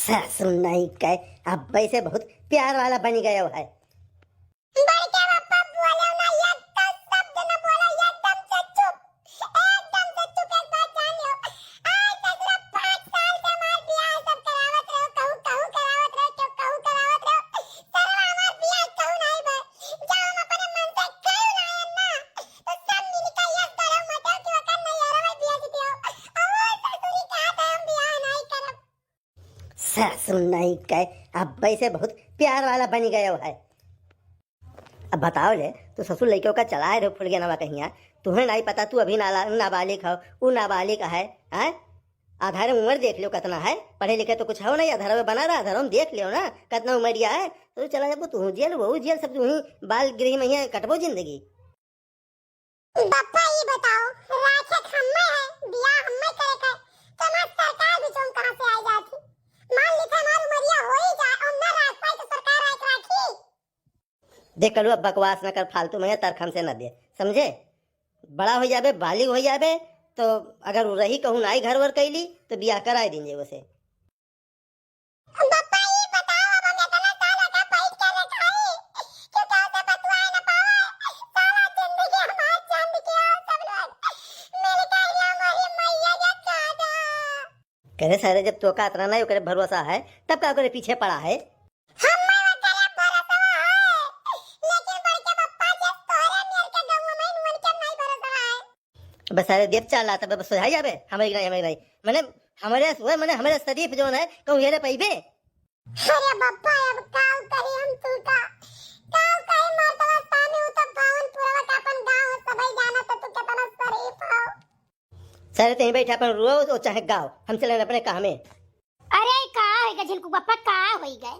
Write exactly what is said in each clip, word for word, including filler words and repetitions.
सासू नहीं कहे, अब वैसे बहुत प्यार वाला बनी गयो है। बड़के पप्पा बोलो ना, एक शब्द न बोलो, एकदम से चुप, एकदम से चुप। एक बात जान लो, आज तक लो पाँच साल से हमार बियाह सब करावत रहो, कहूँ, कहूँ करावत रहो, क्यों कहूँ करावत रहो, सरवा हमार बियाह कहूँ नहीं बा, जब हम अपने मन से कहूँ ना आयन ना, तो सब मिलके ये करो मटो कि ओकर नहीं यार भाई बियाह जीती हो, और वो ससुरी कहा था हम बियाह नहीं करब। सासू नहीं कहे, अब वैसे बहुत प्यार वाला बनी गयो है। अब बताओ ले, तू ससुर लइके ओका चलाए रहो फुलगेनवा कहिया, तुहे नाई पता, तू अभी नाला-, नाबालिग हो, उ नाबालिग है, हैं? आधार में उम्र देख लियो कितना है, पढ़े लिखे तो कुछ हो नहीं, आधार में बना रहा, आधार में देख लियो ना, कितना उमरिया है, तो चला जाबो तू जेल, वो जेल, सब तू ही बाल गृह में ही कटबो जिंदगी। बप्पा, ई बताओ, राखे हम्मे है, बियाह हम्मे करे के, तो हमार सरकार भी चौन कहाँ से आई जाती? मान ली हमार उमरिया हो ही जाए और न राख पाए तो सरकार राख राखी। देख कलू, अब बकवास न कर, फालतू में तर्क हमसे न दे, समझे? बड़ा हो जाबे, बालिग हो जाबे, तो अगर उ रही कहूँ नाई घर वर कैली, तो बियाह कराए दीन जे उसे। बप्पा, ई बताओ, अब हम इतना साल का बैठ के रखाई, क्यों कहते बतुआए न पावे, सारा जिंदगी हमार चंद के आओ सब लोग, मिल के हिला मारी मैया के कादा। करे सारे, जब तोका अतना नहीं ओकरे भरोसा है, तब का ओकरे पीछे पड़ा है? हम्मे ओकरे भरोसा है, लेकिन बड़के बप्पा, जस तोहरे नियर के गाँव में उनके नहीं भरोसा है। बस सारे देव चाल रहा था, बस सोझाई जाबे, हमारे नहीं, हमारे नहीं। मने हमारे सुए, मने हमारे शरीफ जोन है, कहूँ हेरे पइबे। अरे बप्पा, अब काऊ कही हम तू का, काऊ कही मर्दवा स्वामी, उ तो पावन पुरवा का अपन गाँव सबई जाना तो तू कितना शरीफ हो। सारे तहीं बैठे अपन रो और चाहे गाओ, हम चले अपने काम में। अरे का होई गए झिलकू बप्पा, का होई गए?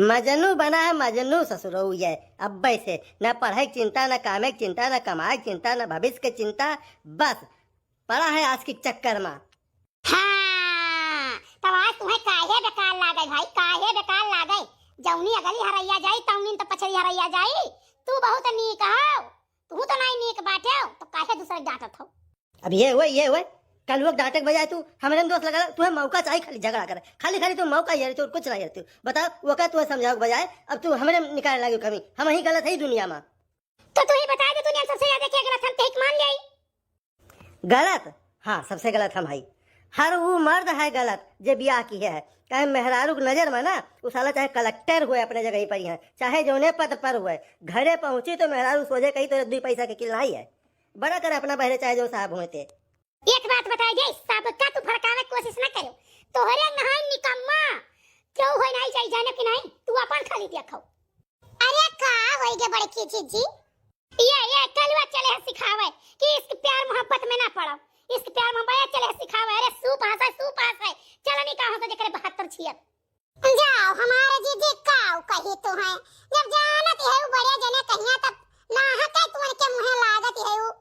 मजनू बना है मजनू ससुरऊ ये। अब से न पढ़े के चिंता, न कामे के चिंता, न कमाए के चिंता, न भविष्य के चिंता, बस पड़ा है आज के चक्कर में। हाँ, तब आज तुम्हें काहे बेकार लागे भाई, काहे बेकार लागे? जौनी अगली हरैया जाई, तौनी तो पछली हरैया जाई। तू बहुत नीक हो, तू तो नहीं नीक बाटे हो, तो काहे दूसरे के डांटत हो? अब ये हुए, ये हुए, कल लोग डांटे के बजाय तू हमरे में दोष लगा, तुम्हें मौका चाहिए खाली झगड़ा करे, खाली खाली तू मौका ही रहती, कुछ नहीं रहती। बताओ, वो का तुम्हें समझाओ के बजाय अब तू हमरे में निकाले लगी कमी, हम ही गलत है दुनिया में। तो तू ही बता दे, दुनिया में सबसे ज्यादा क्या गलत, हम तेहिक मान ले? गलत? हाँ, सबसे गलत हम हई। हर ऊ मर्द है गलत जे बियाह किहे है, काहे मेहरारू के नजर में ना उ साला चाहे कलेक्टर हुए अपने जगह पर ही है, चाहे जौने पद पर हुए, घरे पहुंची तो मेहरारू सोझे कही तोरे दुई पैसा के किल नहीं है, बड़ा करे अपना बहरे चाहे जो साहब हुए ते। एक बात बताई दे, सबका तू भड़कावे के कोशिश ना करो, तोहरे नहाई निकम्मा क्यों होई नहीं जाई जाने कि नहीं, तू अपन खाली देखो। अरे का होई गे बड़की जीजी? ये, ये कलुआ चले है सिखावे कि इश्क प्यार मोहब्बत में ना पड़ो, इश्क प्यार मोहब्बत चले है सिखावे। अरे सूप हंसे, सूप हंसे, चलनी का हंसे जेकरे बहत्तर छियत। जाओ हमारे जीजी, काऊ कही तू है, जब जानत है वो बड़े जने कहिया तब ना है के तुमन के मुँहे लागत है वो।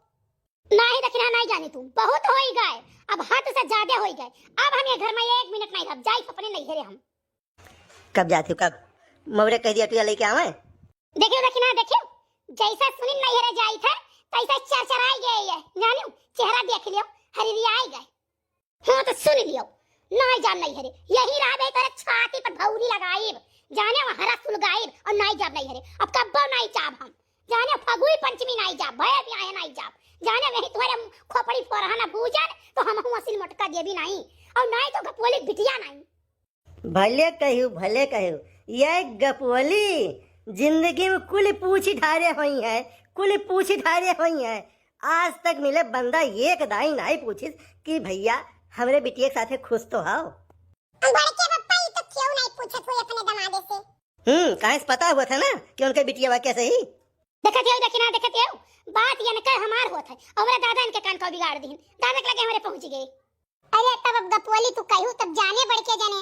नहीं दखिना, नहीं जानी तू, बहुत होई गए, अब हद से ज्यादा होई गए। अब हम ये घर में एक मिनट नहीं रहब, जाई अपने नैहरे हम। कब जाती हो, कब? मौरे कह दिया टुया लेके आवे। देखियो दखिना, देखियो, जैसा सुनी नैहरे जाई थे, तैसा चरचराई गए ये, जानियो, चेहरा देख लियो, हरियाई गए। हाँ तो सुन लियो, नहीं जाब नैहरे, यही रहबे तोरे छाती पर भौरी लगाइब, जाने वहाँ हरा सुलगाइब और नहीं जाब नैहरे। अब कब्बो नहीं जाब हम, जाने फगुई पंचमी नहीं जाब, भये बियाहे नहीं जाब, जाने वही तोरे खोपड़ी फोरहा ना भूजन, तो हम हुआ सिल मोटका देबी नहीं, और नहीं तो गपुअली बिटिया नहीं। भले कहू, भले कहू, ये गपुअली जिंदगी में कुल पूछी ढारे होई है, कुल पूछी ढारे होई है। आज तक मिले बंदा एक दाई नाई पूछिस कि भैया हमरे बिटिया के साथे खुश तो हो। बड़के पप्पा, ई तो क्यों नहीं पूछत हुए अपने दमादे से? हम्म, काहे से पता हुआ था ना कि उनके बिटिया बा कैसे ही। देखत हो, देखी ना, देखत हो, बात इनका हमार होत है, हमरे दादा इनके कान को बिगाड़ दीन, दादा के लगे हमरे पहुंच गए। अरे तब अब गपुअली तू कहू तब जाने बड़के जने।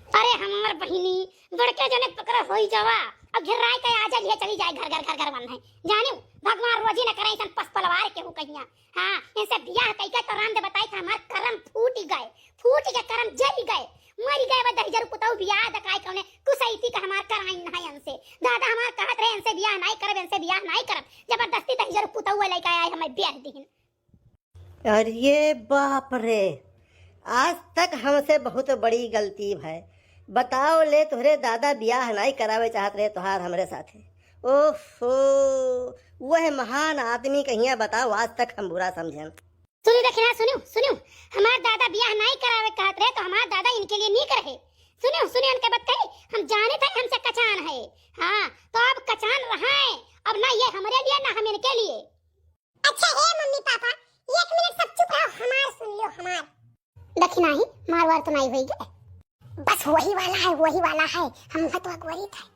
अरे हमार बहिनी, बड़के जने पकड़ होई जावा, अब घेराई के आ जा, लिए चली जाए घर घर घर घर बंद है। जानियो, भगवान रोजी न करे ऐसन पस पलवार केहू कहिया। हाँ, इनसे बियाह कई के तो राम दे बताई था, हमार करम फूट गए, फूट के करम जल गए, मर गए। वो दहिजर पुतऊ बियाह दकाई कौने कुसैती का हमार कराई ना है इनसे। दादा हमार कहत रहे इनसे बियाह नहीं करब, इनसे बियाह नहीं करब, जबरदस्ती दहिजर पुतऊ लेके आए हमें ब्याह दीन। अरे बाप रे, आज तक हमसे बहुत बड़ी गलती भय। बताओ ले, तोहरे दादा बियाह नाई करावे चाहत रहे तोहार हमरे साथे। ओफो, वह महान आदमी कहिया बताओ, आज तक हम बुरा समझेन। सुनिउ दखिना, सुनिउ, सुनिउ, हमार दादा बियाह नाई करावे कहत रहे तो हमार दादा इनके लिए नीक रहे। सुनिउ, सुनिउ, इनके बात कही, हम जाने थे हमसे कचान है। हाँ, तो अब कचान रहा है, अब ना ये हमरे लिए ना हम इनके लिए। अच्छा हे मम्मी पापा, एक मिनट सब चुप रहो, हमार सुन लियो, हमार। दखिना ही, मार वार तो नाई होई गए। बस वही वाला है, वही वाला है, हम तो अगवरी थे।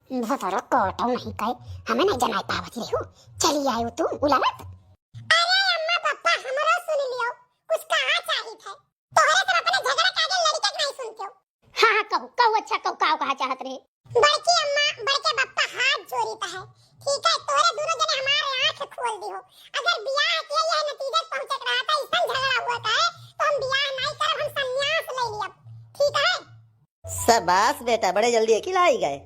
भतरो कोटो नहीं कहे, हमें नहीं जनाई पावत रही हो। चली आयो तू उलालत। अरे अम्मा पप्पा, हमरो सुन लियो, कुछ कहा चाहित है। तोहरे सब अपने झगड़ा के आगे लड़के के नहीं सुनते हो। हाँ, हाँ, कहू, कहू, अच्छा, कहू, का कहा चाहत रहे? बड़की अम्मा, बड़के पप्पा हाथ जोड़ित है, ठीक है, तोहरे दोनों जने हमारे आँख खोल दिहो। अगर बियाह के यह नतीजा पहुँचे के रहा था, ऐसा झगड़ा हुआ था, तो हम बियाह नहीं करब, हम संन्यास ले लियब, ठीक है? शाबाश बेटा, बड़े जल्दी अकिल आई गए।